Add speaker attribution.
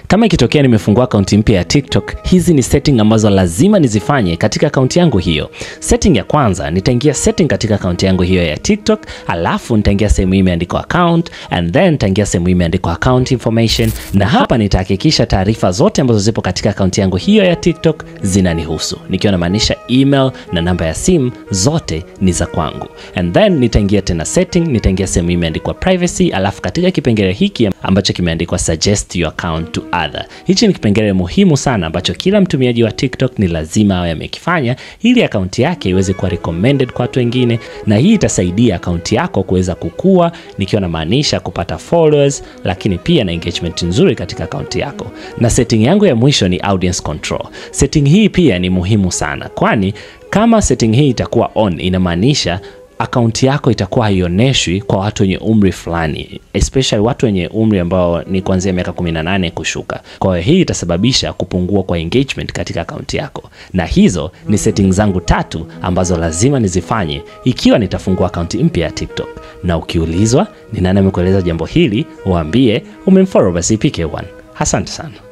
Speaker 1: Kama ikitokea nimefungua akaunti mpya ya TikTok, hizi ni setting ambazo lazima nizifanye katika akaunti yangu hiyo. Setting ya kwanza, nitaingia setting katika akaunti yangu hiyo ya TikTok, alafu nitaingia sehemu hii imeandikwa account, and then nitaingia sehemu hii imeandikwa account information, na hapa nitahakikisha taarifa zote ambazo zipo katika akaunti yangu hiyo ya TikTok zinanihusu. Nikiwa namaanisha email na namba ya simu zote ni za kwangu. And then nitaingia tena setting, nitaingia sehemu hii imeandikwa privacy, alafu katika kipengele hiki ambacho kimeandikwa suggest your account to other. Hichi ni kipengele muhimu sana ambacho kila mtumiaji wa TikTok ni lazima awe amekifanya ili akaunti yake iweze kuwa recommended kwa watu wengine, na hii itasaidia akaunti yako kuweza kukua, nikiwa namaanisha kupata followers, lakini pia na engagement nzuri katika akaunti yako. Na setting yangu ya mwisho ni audience control. Setting hii pia ni muhimu sana, kwani kama setting hii itakuwa on, inamaanisha akaunti yako itakuwa haioneshwi kwa watu wenye umri fulani, especially watu wenye umri ambao ni kuanzia miaka 18 kushuka. Kwa hiyo hii itasababisha kupungua kwa engagement katika akaunti yako. Na hizo ni settings zangu tatu ambazo lazima nizifanye ikiwa nitafungua akaunti mpya ya TikTok. Na ukiulizwa ni nani amekueleza jambo hili, waambie umemfollow basi PK1. Asante sana.